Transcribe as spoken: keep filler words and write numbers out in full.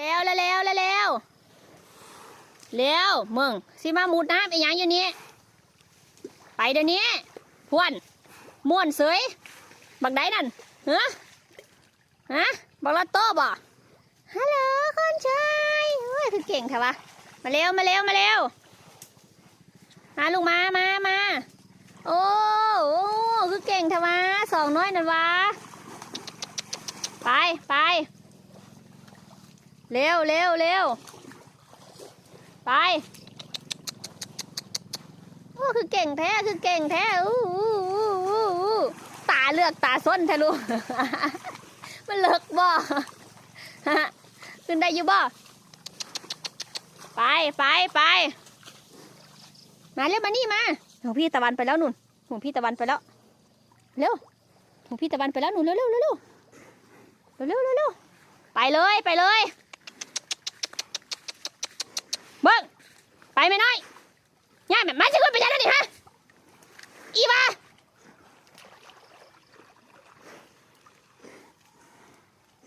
แล้วแล้วแล้วแล้วแล้วเร็วมึงสิมามุดน้ำอีหยังอยู่นี่ไปเดี๋ยวนี้พวนม่วนเสยบักไดนั่นฮะฮะบักลอตโต้บ่ฮัลโหลคนช่วยโอ้ยคือเก่งแท้วะมาเร็วมาเร็วมาเร็วมาลูกมามามาโอ้โอ้คือเก่งแท้วะสองน้อยนั่นวะไปไป เร็วเร็วเร็วไปโอ้คือเก่งแท้คือเก่งแท้อู้อู้อู้อู้อู้ตาเหลือกตาส้นแท้ลูกมันเลิกบ่ฮะขึ้นได้อยู่บ่ไปไปไปมาเร็วมานี่มาของพี่ตะวันไปแล้วนุ่นของพี่ตะวันไปแล้วเร็วของพี่ตะวันไปแล้วนุ่นเร็วเร็วเร็วเร็วเร็วเร็วเร็วเร็วไปเลยไปเลย เบิ่งไปแม่น้อยย่าแม่มาสิขึ้นไป